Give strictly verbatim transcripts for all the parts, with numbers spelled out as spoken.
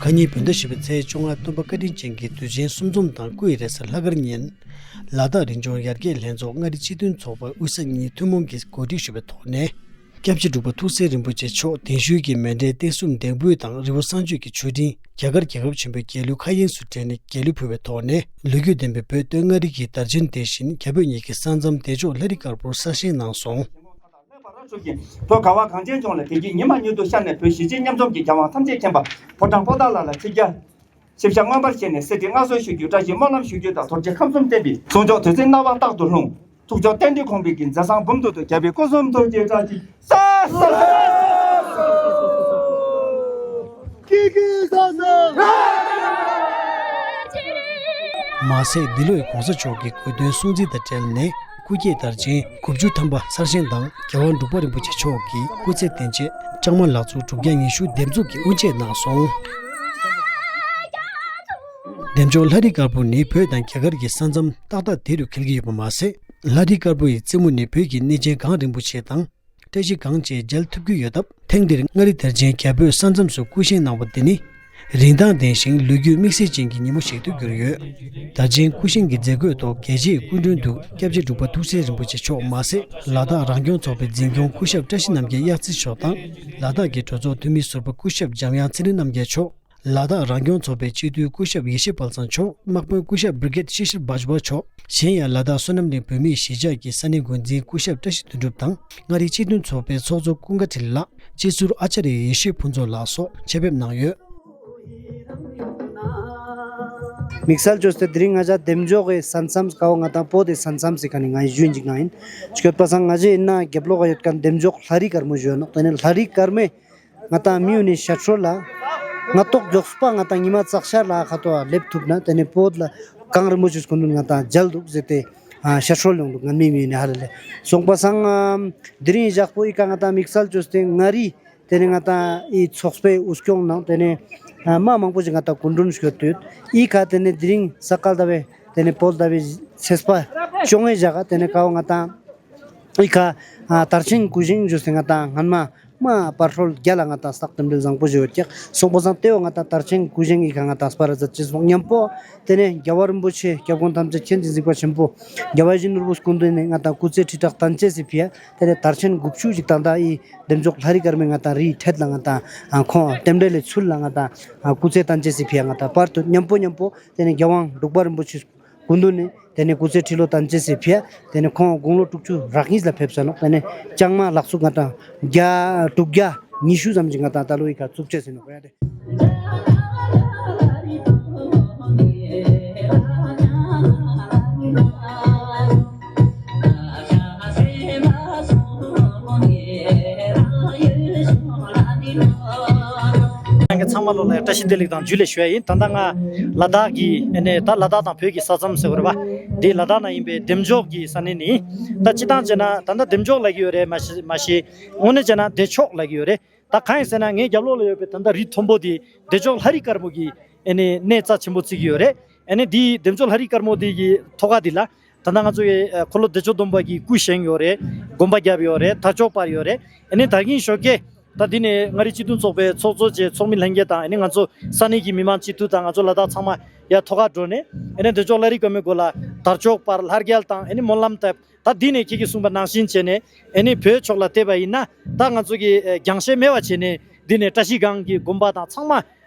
ཁ་ཉིན་བོད་ཟླ་བཞི་པའི་ཚེས་བཅོ་ལྔ་སྟོན་པ་བཀའ་དྲིན་ཅན་གྱི་དུས་ཆེན་གསུམ་འཛོམས་དང་སྐུ་ཡི་རེས་གཟའ་ལྷག་དཀར་ཉིན། ལ་དྭགས་རང་སྐྱོང་ཡར་རྒྱས་ལྷན་ཚོགས་མངའ་རིས་སྤྱི་མཐུན་ཚོགས་པ་དབུས་ས་གཉིས་ཐུན་མོང་གིས་གོ་སྒྲིག་ཞུས་པའི་ཐོག་ནས། སྐྱབས་རྗེ་འབྲུག་པ་ཐུགས་སྲས་རིན་པོ་ཆེ་མཆོག་གདན་ཞུས་ཀྱིས་མཎྜལ་རྟེན་གསུམ་འདེགས་འབུལ་དང་རི་བོ་བསང་མཆོད་ཀྱི་མཆོད་སྤྲིན་རྒྱ་གར་རྒྱལ་ཁབ་ཆེན་པོའི་རྒྱལ་གླུ་ཁ་གཡེང་སུ་བྲན་ནས་རྒྱལ་གླུ་ཕུལ་བའི་ཐོག་ནས། ལོ་རྒྱུས་ལྡན་པའི་བོད་སྟོད་མངའ་རིས་ཀྱི་དར་ཆེན་དེ་བཞིན་རྒྱ་བོད་གཉིས་ཀྱི་ས་མཚམས་བདེ་མཆོག་ལྷ་རི་དཀར་པོར་གསར་བཞེངས་གནང་སོང་། བོད་ཁ་བ་གངས་ཅན་ལྗོངས་ལ་བདེ་སྐྱིད་ཉི་མ་མྱུར་དུ་ཤར་ནས། བོད་གཞིས་བྱེས་མཉམ་འཛོམས་ཀྱི་རྒྱལ་དབང་ཐམས་ཅད་མཁྱེན་པ། ཕོ་བྲང་པོ་ཏཱ་ལ་ལ་ཆིབས་རྒྱ། ཆིབས་ཞབས་མངོན་པར་བཞེས་ནས། གསེར་ཁྲི་མངའ་གསོལ་ཞུ་རྒྱུ། བཀྲ་ཤིས་སྨོན་ལམ་ཞུ་རྒྱུ་དང་། རྡོ་རྗེ་ཁམས་གསུམ་བརྟན་པའི། གསུང་མཆོག་དུས་ཚིགས་རྣ་བར་རྟག་ཏུ་ལྷུང་། ཐུགས་མཆོག་རྟེན་འབྲེལ་གོང་འཕེལ་གྱི། མཛད་བཟང་འབུམ་དུ་དུ། རྒྱལ་བའི་སྐུ་གསུང་ཐུགས་ཀྱི་བཀྲ་ཤིས། ས་ས་ས། ཀི་ཀི་ས་ས། མ་ཟད། འདི་ལོའི་གོང་ས་མཆོག་གི་དགོངས་དོན་སྲུང་བརྩི་དང་འབྲེལ་ནས། སྐུ་སྐྱེས་དར་ཆེན་དགུ་བཅུ་ཐམ་པ་གསར་བཞེངས་དང་། རྒྱལ་དབང་འབྲུག་པ་རིན་པོ་ཆེ་མཆོག་གི་སྐུ་ཚེ་བརྟན་ཆེད་ལྕང་མ་ལག་འཛུགས་དྲུག་བརྒྱ་ཉི་ཤུ་འདེབས་འཛུགས་ཀྱི་དབུ་འབྱེད་གནང་སོང་། བདེ་མཆོག་ལྷ་རི་དཀར་པོ་ནི་བོད་དང་རྒྱ་གར་གྱི་ས་མཚམས་ཏག་ཏག་དེ་རུ་འཁེལ་གྱི་ཡོད་པ་མ་ཟད། ལྷ་རི་དཀར་པོ་ཡི་རྩེ་མོ་ནི་བོད་ཀྱི་གནས་ཆེན་གངས་རིན་པོ་ཆེ་དང་། བཀྲ་ཤིས་སྒང་བཅས་མཇལ་ཐུབ་ཀྱི་ཡོད་སྟབས། ཐེངས་འདིར་མངའ་རིས་དར་ཆེན་རྒྱ་བོད་ས་མཚམས་སུ་སྐུ་བཞེངས་གནང་བ་འདི་ནི། རིན་ཐང་ལྡན་ཞིང་ལོ་རྒྱུས་དམིགས་བསལ་ཅན་གྱི་ཉིན་མོ་ཞིག་ཏུ་གྱུར་ཡོད། དར་ཆེན་སྐུ་བཞེངས་ཀྱི་མཛད་སྒོའི་ཐོག་རྒྱལ་གཅེས་སྐུ་མགྲོན་དུ་སྐྱབས་རྗེ་འབྲུག་པ་ཐུགས་སྲས་རིན་པོ་ཆེ་མཆོག་མ་ཟད། ལ་དྭགས་རང་སྐྱོང་ཚོགས་པའི་འཛིན་སྐྱོང་སྐུ་ཞབས་བཀྲ་ཤིས་རྣམ་རྒྱལ་གཡག་རྩེ་མཆོག་དང་། ལ་དྭགས་ཀྱི་གྲོས་ཚོགས་འཐུས་མི་ཟུར་པ་སྐུ་ཞབས་འཇམ་དབྱངས་ཚེ་རིང་རྣམ་རྒྱལ་མཆོག་ལ་དྭགས་རང་སྐྱོང་ཚོགས་པའི་སྤྱི་འཐུས་སྐུ་ཞབས་ཡེ་ཤེས་དཔལ་བཟང་མཆོག་དམག་དཔོན་སྐུ་ཞབས་བྷི་རི་གེཌ་ཤི་ཤིར་བྷ་ཇ་བྷ་མཆོག་གཞན་ཡང་། ལ་དྭགས་བསོད་ནམས་གླིང་བོད་མིའི་གཞིས་ཆགས་ཀྱི་ས་གནས་འགོ་འཛིན་སྐུ་ཞབས་བཀྲ་ཤིས་དོན་གྲུབ་དང་། མངའ་རིས་སྤྱི་མཐུན་ཚོགས་པའི་ཚོགས་གཙོ་ཀུན་དགའ་འཕྲིན་ལགས། སྤྱི་ཟུར་ཨ་ཅཱརྱ་ཡེ་ཤེས་ཕུན་ཚོགས་ལགས་སོགས་ཆེད་ཕེབས་གནང་ཡོད། དམིགས་བསལ་བཅོས་ཏེ་དེ་རིང་ང་ཅག་བདེ་མཆོག་གི་ས་མཚམས་ཀ་བོ་ང་དང་བོད་དེ་ས་མཚམས་སི་ཁ་ནས་ང་ཡི་ཞུ་འཇིག་ནང་ཡིན། སྐྱོད་པ་སང་ང་ཅག་ཡིན་ན་རྒྱབ་ལོགས་ཡོད་མཁན་བདེ་མཆོག་ལྷ་རི་དཀར་མོ་ཞུ་ནོག་དེ་ནས་ལྷ་རི་དཀར་མོས། ང་དང་མི་ཡུལ་ནས་ཤར་ཕྱོགས་ལ། ང་ཏོག་མགྱོགས་པ་ང་དང་ཉི་མ་རྩ་ཤར་ལ་ཁ་ཐོག་སླེབས་ཐུབ་ན་དེ་ནས་བོད་ལ་གངས་རིན་པོ་ཆེ་སྐུ་མདུན་ང་དང་མཇལ་འདུག་ཟེར་ཏེ། ཤར་ཕྱོགས་ལ་ཡོང་འདུག་ང་མི་མི་ཡུལ་ནས་ཧ་ལ་ལས། སོང་པ་སང་། དེ་རིང་ཞག་པོ་ཨི་ཀ་ང་དང་དམིགས་བསལ་བཅོས་ཏེ་མངའ་རིས་དེ་ནས་ང་དང་ཨི་ཚོགས་པའི་དབུ་སྐྱོང་ནང་དེ་ནས་མ་མང་པོ་ཞིག་ང་དང་སྐུ་མགྲོན་ཞུ་འདོད་ཡོད། ཨི་ཀ་དེ་ནས་དེ་རིང་ས་ག་ཟླ་བའི་དེ་ནས་བོད་ཟླ་བའི་ཚེས་པ་བཅོ་ལྔའི་ཞག་ག་དེ་ནས་ཀ་བོ་ང་དང་། ཨི་ཁ། ཨ། དར་ཆེན་སྐུ་བཞེངས་བརྗོད་སེ་ང་དང་སྔན་མ། མ་བར་སྲོལ་རྒྱ་ལ་ང་དང་སྟག་རྟེན་འབྲེལ་བཟང་པོ་ཞིག་ཡོད་ཀྱག་སོང་པ་སང་ལྟེ་བ་ང་དང་དར་ཆེན་སྐུ་བཞེངས་ཨི་ཁ་ང་དང་སྤར་ར་མཛད་ཅེས་སོང་མཉམ་པོ། དེ་ནས་རྒྱལ་བ་རིན་པོ་ཆེ་སྐྱབས་མགོན་ཐམས་ཅད་མཁྱེན་ཅིང་གཟིགས་པ་ཆེན་པོ། རྒྱལ་བ་ཡིད་བཞིན་ནོར་བུ་སྐུ་མདུན་ནས་ང་དང་སྐུ་ཚེ་ཁྲི་ཕྲག་དར་ཅེས་སི་ཕི་ཡ། དེ་ནས་དར་ཆེན་དགུ་བཅུ་ཞིག་དང་ད་ཨི་བདེ་མཆོག་ལྷ་རི་དཀར་མོས་ང་དང་རིའི་འཕྲེད་ལ་ང་དང་ཁོང་རྟེན་འབྲེལ་ལས་ཚུར་ལ་ང་དང་སྐུ་ཚེ་བརྟན་ཅེས་སི་ཕི་ཡ་ང་དང་སྤར་དུ་མཉམ་པོ་མཉམ་པོ། དེ་ནས་རྒྱལ་དབང་འབྲུག་པ་རིན་པོ་ཆེ། སྐུ་མདུན་ནས་དེ་ནས་སྐུ་ཚེ་ཁྲི་ལོ་དང་བཅས་སེ་ཕེབས། དེ་ནས་ཁོང་དགུང་ལོ་དྲུག་ཅུ་རེ་གཉིས་ལ་ཕེབས་ས་ནོག་དེ་ནས་ལྕང་མ་ལག་ཚུགས་ང་དང་བརྒྱ་དྲུག་བརྒྱ་ཉི་ཤུ་ཙམ་ཅིག་ང་དང་ད་ལོ་ཡི་ག་ཚུགས་ཆེ་ཟིན་ནོག་ཡ་དེ། ཚང་མ་ལོ་ལ་བཀྲ་ཤིས་བདེ་ལེགས་དང་ཇུ་ལེ་ཞུ་ཡ་ཡིན། ད་ལྟ་ང་ལ་དྭགས་ཀྱི་ཨ་ནི་ད་ལ་དྭགས་དང་བོད་ཀྱི་ས་མཚམས་ཟེར་བ་རེད་པ། འདི་ལ་དྭགས་ན་ཡིན་པའི་བདེ་མཆོག་གི་ས་གནས་ནི། ད་སྤྱི་བཏང་བྱས་ན་ད་ལྟ་བདེ་མཆོག་ལབ་ཀྱི་ཡོད་རེད་མ་གཞི་མ་གཞི། དངོས་གནས་བྱས་ན་བདེ་མཆོག་ལབ་ཀྱི་ཡོད་རེད། ད་གང་ཡིན་ཟེར་ན་ངའི་རྒྱབ་ལོགས་ལ་ཡོད་པའི་ད་ལྟ་རི་མཐོན་པོ་དེ་བདེ་མཆོག་ལྷ་རི་དཀར་མོ་གི་ཨ་ནི་གནས་རྩ་ཆེན་པོ་བརྩི་གི་ཡོད་རེད། ཨ་ནི་འདི་བདེ་མཆོག་ལྷ་རི་དཀར་མོ་དེ་གི་ཐོག་ཁ་འདི་ལ། ད་ལྟ་ང་ཚོ་ཡི་ཨ་འཁོར་ལོ་བདེ་མཆོག་སྡོམ་པ་གི་སྐུ་བཞེངས་ཡོད་རེད། དགོན་པ་བརྒྱབ་ཡོད་རེད། དར་ལྕོག་སྤར་ཡོད་རེད། ཨ་ནི་ད་གིན་ཞོགས་ཀས་ད་འདི་ནས་མངའ་རིས་སྤྱི་མཐུན་ཚོགས་པའི་ཚོགས་གཙོ་བཅས་ཚོགས་མི་ལྷན་རྒྱས་དང་ཨ་ནི་ང་ཚོ་ས་གནས་ཀྱི་མི་མང་སྤྱི་འཐུས་དང་ང་ཚོ་ལ་དྭགས་ཚང་མ་ཡར་ཐོག་ཁར་འགྲོ་ནས་ཨ་ནི་བདེ་མཆོག་ལྷ་རི་དཀར་མོའི་སྒོ་ལ་དར་ལྕོག་སྤར་ལྷ་རྒྱལ་བཏང་ཨ་ནི་སྨོན་ལམ་བཏབ། ད་འདི་ནས་ཁྱེད་ཀྱིས་གསུངས་པ་ནང་བཞིན་བྱས་ནས་ཨ་ནི་བོད་ཕྱོགས་ལ་བལྟས་པ་ཡིན་ན་ད་ང་ཚོ་གི་ཨ་རྒྱང་ཤེལ་མེད་པ་བྱས་ནས་འདི་ནས་བཀྲ་ཤིས་སྒང་གི་དགོན་པ་དང་ཚང་མ་ཨ་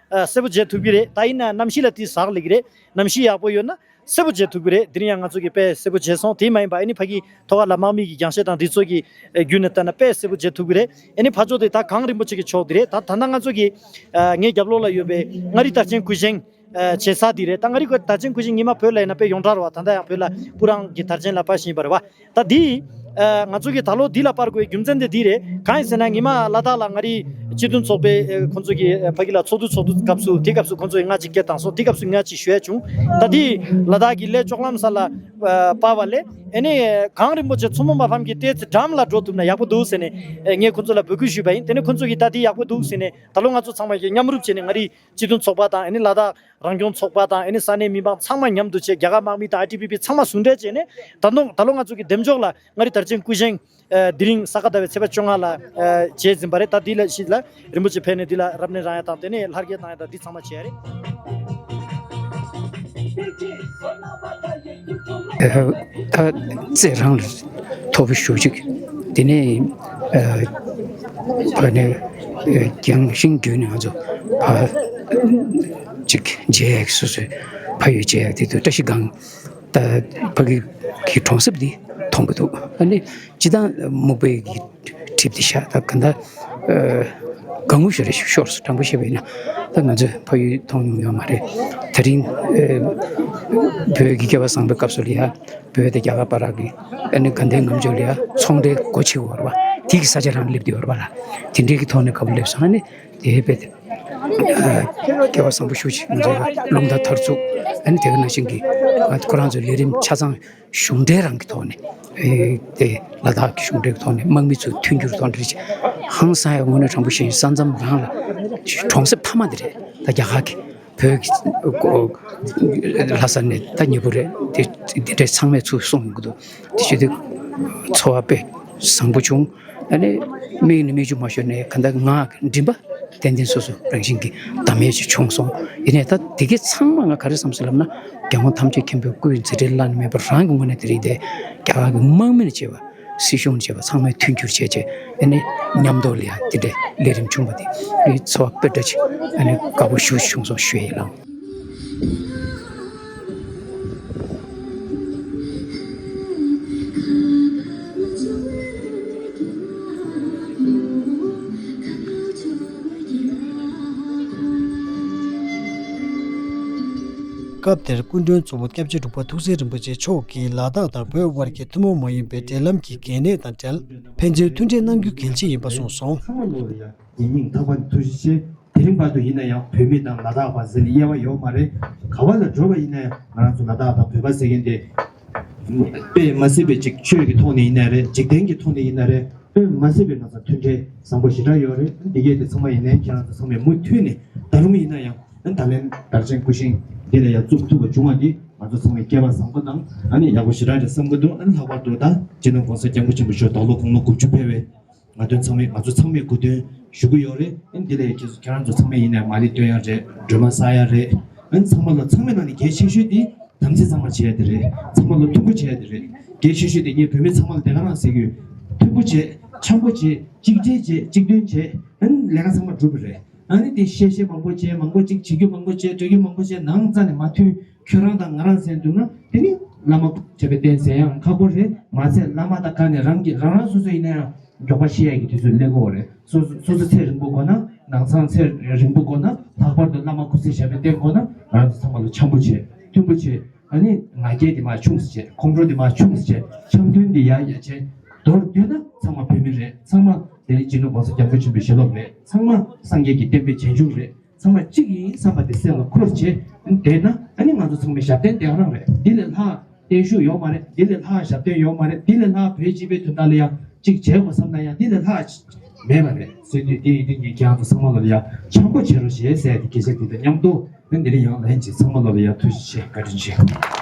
གསལ་པོ་མཇལ་ཐུབ་ཀྱི་རེད། ད་ཡིན་ན་གནམ་གཤིས་ལ་དེ་ཟག་ལེགས་རེད། གནམ་གཤིས་ཡག་པོ་ཡོད་ན། གསལ་པོ་མཇལ་ཐུབ་ཀྱི་རེད། དེ་རིང་ཡང་ང་ཚོ་གིས་དཔེ་གསལ་པོ་མཇལ་སོང་། དེ་མ་ཡིན་པ་ཨ་ནི་ཕ་གི་ཐོག་ཁ་ལ་དམག་མི་གི་རྒྱང་ཤེལ་དང་འདི་ཚོ་གི་བརྒྱུད་ནས་བལྟས་ན་དཔེ་གསལ་པོ་མཇལ་ཐུབ་ཀྱི་རེད། ཨ་ནི་ཕར་ཕྱོགས་དེ་ད་གངས་རིན་པོ་ཆེ་གི་ཕྱོགས་དེ་རེད། ད་ད་ལྟ་ང་ཚོ་གི་ཨ་ངའི་རྒྱབ་ལོགས་ལ་ཡོད་པའི་མངའ་རིས་དར་ཆེན་སྐུ་བཞེངས་ཨ་བྱེད་ས་དེ་རེད། ད་མངའ་རིས་དར་ཆེན་སྐུ་བཞེངས་ཉི་མ་བོད་ལ་ཡིན་ན་དཔེ་ཡོངས་གྲགས་རེད་བ། ད་ལྟ་ཡང་བོད་ལ་སྤུ་རང་གི་དར་ཆེན་ལ་པ་བཞིན་པ་རེད་བ། ད་འདི། ཨ་ང་ཚོ་གིས་ད་ལོ་འདི་ལ་སྤར་དགོས་རྒྱུ་མཚན་དེ་འདི་རེད། གང་ཡིན་ཟེར་ན་ཉི་མ་ལ་དྭགས་ལ་མངའ་རིས་སྤྱི་མཐུན་ཚོགས་པའི་ཨ་ཁོང་ཚོ་གི་ཨ་ཕ་གི་ལ་ཚོགས་འདུ་ཚོགས་དུས་སྐབས་སུ་དེ་སྐབས་སུ་ཁོང་ཚོ་གིས་ང་ཅིག་སྐད་བཏང་སོང་། དེ་སྐབས་སུ་ང་ཅིག་ཞུ་ཡ་བྱུང་། ད་འདི་ལ་དྭགས་ཀྱི་གླེ་ལྕོག་ལམ་ས་ལ་ཨ་སྤར་བ་ལས་ཨ་ནི་གངས་རིན་པོ་ཆེ་མཚོ་མོ་མ་ཕམ་གྱི་ལྟེ་ཚེ་འགྲམ་ལ་འགྲོ་ཐུབ་ན་ཡག་པོ་འདུག་ཟེར་ནས་ཨ་ངས་ཁོང་ཚོ་ལ་འབོད་སྐུལ་ཞུས་པ་ཡིན། དེ་ནས་ཁོང་ཚོ་གིས་ད་འདི་ཡག་པོ་འདུག་ཟེར་ནས་ད་ལོ་ང་ཚོ་ཚང་མ་གིས་མཉམ་རུབ་བྱས་ནས་མངའ་རིས་སྤྱི་མཐུན་ཚོགས་པ་དང་ཨ་ནི་ལ་དྭགས་རང་སྐྱོང་ཚོགས་པ་དང་ཨ་ནི་ས་གནས་མི་མང་ཚང་མ་མཉམ་དུ་བྱས། རྒྱ་གར་དམག་མི་དང་ཨའི་ཊི་བི་པི་ཚང་མ་ཟུང་འབྲེལ་བྱས་ནས་ད་དུང་ད་ལོ་ང་ཚོ་གི་བདེ་མཆོག་ལ་མངའ་རིས་དར་ཆེན་སྐུ་བཞེངས་ཨ་དེ་རིང་ས་ག་ཟླ་བའི་ཚེས་པ་བཅོ་ལྔ་ལ་ཨ་བྱས་ཟིན་པ་རེད། ད་འདི་ལ་ཞིག་ལ་ རིན་པོ་ཆེ་ཕེབས་ནས་འདི་ལ་རབ་གནས་རང་ཡང་དང་དེ་ནས་ལྷ་བསྐྱེད་བཏང་ཡང་དང་འདི་ཚང་མ་བྱས་རེད། ཨ་ད་རྩེ་རང་ལ་ཐོབ་ཞུ་ཅིག་དེ་ནས་ཨ་ཕ་ནས་ཨ་རྒྱང་ཤིང་བརྒྱུད་ནས་ང་ཚོ་ཕ་ཅིག་མཇལ་ཡག་སོ་སོའི་ཕ་ཡུལ་མཇལ་ཡག་དེ་དུས་བཀྲ་ཤིས་སྒང་ད་ཕ་གི་གི་གྲོང་གསེབ་འདི་མཐོང་གི་འདུག་ཨ་ནི་སྤྱི་བཏང་སྨུག་པའི་གི་གྲིབ་དེ་ཤ་ད་ག་འདྲ་ཨ་གང་ངུ་ཞོར་རེ་ཤོར་སོང་། དྲང་པོ་བཤད་པ་ཡིན་ན་ད་ང་ཚོས་ཕ་ཡུལ་མཐོང་མྱོང་ཡོད་མ་རེད། དེ་རིང་ཨ་བོད་ཀྱི་སྐལ་བ་བཟང་པོའི་སྐབས་སུ་ལ་ཡ་བོད་དང་རྒྱ་གར་བར་གྱི་ཨ་ནི་དགའ་ལྡན་ལྔ་མཆོད་ལ་ཡ་ཚོང་འབྲེལ་སྒོ་ཕྱེ་བར་བ་དེ་གི་ས་ཆ་རང་སླེབས་བསྡད་ཡོད་རེད་པ་ལ། དེ་འདྲའི་གི་ཐོག་ནས་སྐབས་སླེབས་སོང་། ཨ་ནི་དེ་བས་ཨ་སྐལ་བ་བཟང་པོ་ཞུ་ཅིག་ང་ཚོ་རླུང་རྟ་མཐར་ཚུགས། ཨ་ནི་དེ་ག་ནང་བཞིན་གྱི་ང་ཁོ་རང་ཚོའི་ལས་རིམ་ཆ་ཚང་གཞུང་འབྲེལ་རང་གི་ཐོག་ནས་ཨེ་དེ་ལ་དྭགས་ཀྱི་གཞུང་འབྲེལ་གྱི་ཐོག་ནས་དམག་མི་ཚོ་མཐུན་འགྱུར་ཐོག་འདྲ་ཅིག་ཧང་སང་ཡ་དངོས་གནས་དྲང་པོ་བཤད་ཡིན་ས་མཚམས་རང་ལ་གྲོང་གསེབ་མཐའ་མ་འདི་རེད། ད་རྒྱ་གར་གྱི་བོད་ཀྱི་ལྷ་ས་ནས་ད་ཉེ་པོ་རེད། དེ་འདི་འདྲའི་ཚང་མས་ཚུར་སོང་ཡོང་གི་འདུག་དེ་བྱས་དུས་ཚོར་བ་དཔེ་བཟང་པོ་བྱུང་། ཨ་ནི་མིག་ནས་མིག་ཆུ་མ་ཤོར་ནས་ག་འདྲ་ངག་གི་མགྲིན་པ་ཏན་ཏན་སོ་སོ་རང་བཞིན་གྱིས་བདག་མེད་ཅིག་བྱུང་སོང་། ཡིན་ནའི་ད་དེ་གའི་ཚང་མ་ང་ག་རེ་བསམ་སོང་ལབ་ན་རྒྱལ་དབང་ཐམས་ཅད་མཁྱེན་པའི་སྐུའི་མཛད་འཕྲིན་བླ་ན་མེད་པ་རང་གི་ངོས་ནས་དེ་རིང་དེ་རྒྱ་གར་གྱི་དམག་མི་ནས་བྱས་པ་སྲིད་གཞུང་ནས་བྱས་པ་ཚང་མས་མཐུན་འགྱུར་བྱས་བྱས་ཨ་ནི་མཉམ་དུ་ལ་ཡ་དེ་འདྲའི་ལས་རིམ་བྱུང་བ་དེ་ངའི་ཚོར་བ་དཔེ་འདྲ་ཅིག་ཨ་ནི་དགའ་པོ་ཞེ་པོ་བྱུང་སོང་ཞུ་ཡས་ལགས། སྐབས་དེར་སྐུ་མགྲོན་གཙོ་བོ་སྐྱབས་རྗེ་འབྲུག་པ་ཐུགས་སྲས་རིན་པོ་ཆེ་མཆོག་གིས་ལ་དྭགས་དང་བོད་དབར་གྱི་ཐུན་མོང་མ་ཡིན་པའི་འབྲེལ་ལམ་གྱི་གལ་གནད་དང་འབྲེལ་ཕན་ཚུན་མཐུན་འབྲེལ་གནང་རྒྱུ་གལ་ཆེ་ཡིན་པ་གསུངས་སོང་། ཚང་མ་ལོ་ལ་ཡ་ཡིན་སྙིང་ཐག་པ་ནས་ཐུགས་རྗེ་ཆེ། དེ་རིང་བར་དུ་ཡིན་ན་ཡང་བོད་མི་དང་ལ་དྭགས་པ་ཟེར་ནས་དབྱེ་བ་ཡོད་མ་རེད། ག་བ་ལ་འགྲོ་བ་ཡིན་ན་ཡང་ང་རང་ཚོ་ལ་དྭགས་དང་བོད་པ་ཟེར་མཁན་དེ་དཔེ་མ་སྲིད་པའི་ཅིག་ཆོས་ཀྱི་ཐོག་ནས་ཡིན་ན་རེད། འཇིག་རྟེན་གྱི་ཐོག་ནས་ཡིན་ན་རེད། དཔེ་མ་སྲིད་པའི་ང་ཚོ་མཐུན་འབྲེལ་བཟང་པོ་ཞེ་དྲག་ཡོད་རེད། འདི་གས་དེ་ཚང་མ་ཡིན་ནའི་ཁྱེད་རང་ཚོ་ཚང་མས་མུ་མཐུད་ནས་ད་རུང་ཡིན་ན་ཡང་ད་ལན་དར་ཆེན་སྐུ་ཞིང་འདི་ལ་ཡང་བཙུགས་ཐུབ་པ་བྱུང་བ་འདི་ང་ཚོ་ཚང་མའི་སྐལ་བ་བཟང་པོ་དང་ཨ་ནི་ཡག་པོ་ཞེ་དྲག་རེད་བསམ་གྱི་འདུག་ཨ་ནི་ལྷག་པར་དུ་ད་སྤྱི་ནོར་༸གོང་ས་༸སྐྱབས་མགོན་ཆེན་པོ་མཆོག་དྭགས་ལོ་དགུང་ལོ་དགུ་བཅུ་ཕེབས་པའི་ང་ཚོ་ཚང་མས་ང་ཚོ་ཚང་མས་གོ་སྟོན་ཞུ་གི་ཡོད་རེད། ཨ་ནི་འདི་ལ་ཡང་ཁྱེད་ཚོ་ཁྱེད་རང་ཚོ་ཚང་མས་ཡིན་ནའི་མ་ཎི་འདོན་ཡ་རེད། སྒྲོལ་མ་བསགས་ཡ་རེད། ཨ་ནི་ཚང་མ་ལ་ཚང་མའི་ནང་ནས་གལ་ཆེ་ཤོས་དེ་དམ་ཚིག་གཙང་མ་བྱེད་ཡ་དེ་རེད། ཚང་མ་ལ་མཐུན་པོ་བྱེད་ཡ་དེ་རེད། གལ་ཆེ་ཤོས་དེ་ངས་བོད་མི་ཚང་མ་ལ་དེ་ག་རང་ཟེར་གི་ཡོད། མཐུན་པོ་བྱེད། འཆམ་པོ་བྱེད། གཅིག་སྒྲིལ་བྱེད། གཅིག་མཐུན་བྱེད། ཨ་ནི་ལས་ཀ་ཚང་མ་འགྲུབ་པ་རེད། ཨ་ནི་དེ་བཤད་བཤད་མང་པོ་བྱེད། མང་པོ་གཅིག་བྱེད་རྒྱུ་མང་པོ་བྱེད། སྤྲོད་རྒྱུ་མང་པོ་བྱེད། ནང་རྩ་ནས་མ་མཐུན། ཁྱོད་རང་དང་ང་རང་ཟེར་འདུག་ན་དེ་ནི་བླ་མ་བྱས་པའི་རྟེན་ཟེར་ཡང་ཁག་པོ་རེད། མ་ཚད་བླ་མ་དང་ག་ནས་རང་གི་རང་རང་སོ་སོ་ཡིན་ན་ཡང་མགྱོགས་པ་ཤི་ཡ་གི་དུས་ཚོད་སླེབས་ཀྱི་ཡོད་རེད། སོ་སོ་སོ་སོ་ཚེ་རིང་པོ་དགོས་ན་ནང་ཚང་ཚེ་རིང་པོ་དགོས་ན་ལྷག་པར་དུ་བླ་མ་སྐུ་ཚེ་ཞབས་པད་བརྟན་དགོས་ན་ང་རང་ཚོ་ཚང་མ་ལ་འཆམ་པོ་བྱེད། མཐུན་པོ་བྱེད། ཨ་ནི་ང་རྒྱལ་དེ་མར་ཆུང་ཙམ་བྱས། ཁོང་ཁྲོ་དེ་མར་ཆུང་ཙམ་བྱས། འཆམ་མཐུན་དེ་ཡར་ཡར་བྱས། མདོར་བསྡུས་ན་ཚང་མ་བོད་མི་རེད། ཚང་མ་དེ་རིང་སྤྱི་ནོར་༸གོང་ས་༸སྐྱབས་མགོན་ཆེན་པོའི་ཞལ་སློབ་རེད། ཚང་མ་སངས་རྒྱས་ཀྱི་བསྟན་པའི་རྗེས་འཇུག་རེད། ཚང་མ་གཅིག་ཡིན་བསམ་པ་དེ་སེམས་ལ་འཁོར་བྱས་བསྡད་ན་ཨ་ནི་ང་ཚོ་ཚང་མའི་ཞབས་བརྟན་དེ་ག་རང་རེད། འདི་ལས་ལྷག་བརྟན་བཞུགས་ཡོད་མ་རེད། འདི་ལས་ལྷག་ཞབས་བརྟན་ཡོད་མ་རེད། འདི་ལས་ལྷག་བོད་སྤྱི་པའི་དོན་དག་ལ་ཡང་གཅིག་བྱེད་དགོས་བསམ་ན་ཡང་འདི་ལས་ལྷག་མེད་པ་རེད་ཟེར་དུས། དེ་ཡིན་དུས་ངས་ཁྱེད་རང་ཚོ་ཚང་མ་ལ་ཡང་འཆམ་པོ་བྱེད་རོགས་ཞེས་ཟེར་ཏེ་སྐད་ཆ་འདི་དང་མཉམ་དུ་ཨ་ནི་དེ་རིང་ཡང་ལན་གཅིག་ཚང་མ་ལ་ཡང་ཐུགས་རྗེ་ཆེ། བཀའ་དྲིན་ཆེ།